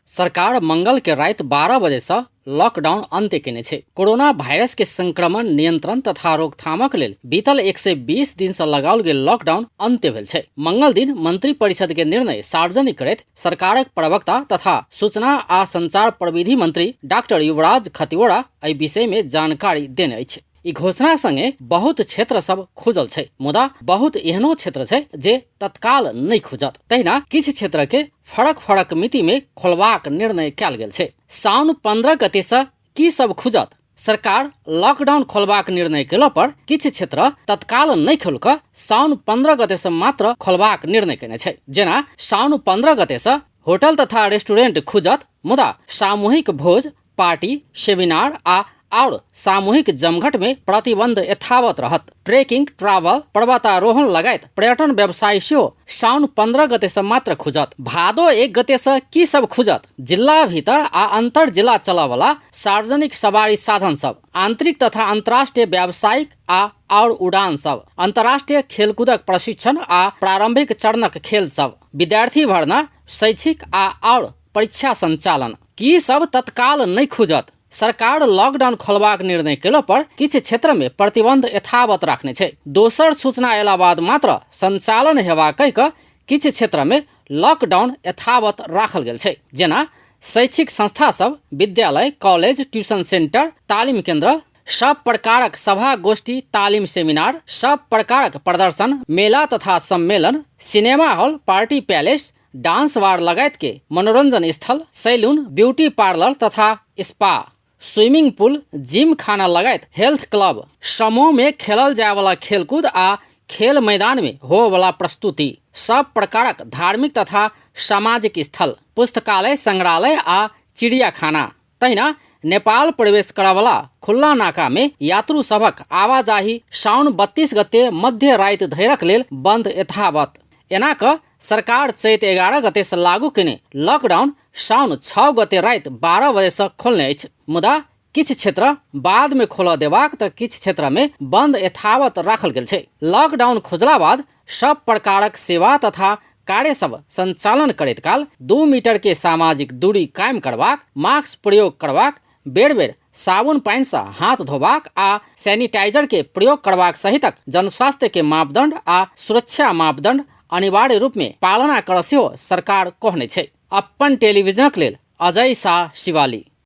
सरकार मंगल के राति 12 बजे से लॉकडाउन अंत्य केने छै। कोरोना वायरस के संक्रमण नियंत्रण तथा रोकथामक लेल बीतल 120 दिन से लगाओल गेल लॉकडाउन अंत्य भेल छै। मंगल दिन मंत्री परिषद के निर्णय सार्वजनिक करैत सरकारक प्रवक्ता तथा सूचना आ संचार प्रविधि मंत्री डॉक्टर युवराज खतिवड़ा एहि विषय में जानकारी देने अछि। ई घोषणा संगे बहुत क्षेत्र सब खुजल छै, मुदा बहुत एहनो क्षेत्र छै जे तत्काल नहि खुजत। तहिना किछु क्षेत्र के फरक फरक मिति में खोलबाक निर्णय कयल गेल छै। साउन 15 गते से की सब खुजत? सरकार लॉकडाउन खोलबाक निर्णय केला पर किछु क्षेत्र तत्काल नहि खोल कऽ साउन 15 गते से मात्र खोलबाक निर्णय केने छै। जेना साउन 15 गते से होटल तथा रेस्टोरेंट खुजत, मुदा सामूहिक भोज, पार्टी, सेमिनार आ और सामूहिक जमघट में प्रतिबंध यथावत रहत। ट्रेकिंग, ट्रैवल, पर्वतारोहण लगायत पर्यटन व्यवसाय सेहो साउन 15 गते से मात्र खुजत। भादो 1 गते से की सब खुजत? जिला भीतर आ अंतर जिला चलऽवला सार्वजनिक सवारी साधन सब, आंतरिक तथा अंतर्राष्ट्रीय व्यावसायिक आ और उड़ान सब, अंतर्राष्ट्रीय खेलकूदक प्रशिक्षण आ प्रारंभिक चरणक खेल सब, विद्यार्थी भर्ना, शैक्षिक आ और परीक्षा संचालन। की सब तत्काल नहि खुजत? सरकार लॉकडाउन खोलबाक निर्णय केला पर किछु क्षेत्र में प्रतिबंध यथावत राखने छै। दोसर सूचना अयला बाद मात्र संचालन हेबा कहि कऽ किछु क्षेत्र में लॉकडाउन यथावत राखल गेल छै। जेना शैक्षिक संस्था सब, विद्यालय, कॉलेज, ट्यूशन सेंटर, तालीम केंद्र, सब प्रकारक सभा गोष्ठी, तालीम सेमिनार, सब प्रकारक प्रदर्शन, मेला तथा सम्मेलन, cinema hall, party palace, dance bar लगायत के मनोरंजन स्थल, सैलून, ब्यूटी पार्लर तथा स्पा, स्विमिंग पूल, जिम खाना लगायत हेल्थ क्लब, समूह में खेलल जाय वाला खेलकूद आ खेल मैदान में होवला प्रस्तुति, सब प्रकारक धार्मिक तथा सामाजिक स्थल, पुस्तकालय, संग्रहालय आ चिड़ियाखाना। तहिना नेपाल प्रवेश करऽवला खुल्ला नाका में यात्रु सभक आवाजाही साउन 32 गते मध्य राति धरिक लेल बंद यथावत। एना कऽ सरकार चैत 11 गते से लागू केने लॉकडाउन साउन 6 गते राति 12 बजे से खोलने अछि, मुदा किछु क्षेत्र बाद में खोलऽ देबाक तऽ किछु क्षेत्र में बंद यथावत राखल गेल छै। लॉकडाउन खुजला बाद सब प्रकारक सेवा तथा कार्य सब संचालन करैत काल 2 मीटर के सामाजिक दूरी कायम करबाक, मास्क प्रयोग करबाक, बेर बेर साबुन पानि से हाथ धोबाक आ सैनिटाइजर के प्रयोग करबाक सहितक जनस्वास्थ्य के मापदंड आ सुरक्षा मापदंड अनिवार्य रूप में पालना करऽ सेहो सरकार कहने छै। अपन टेलीविजनक लेल अजय शाह, शिवाली।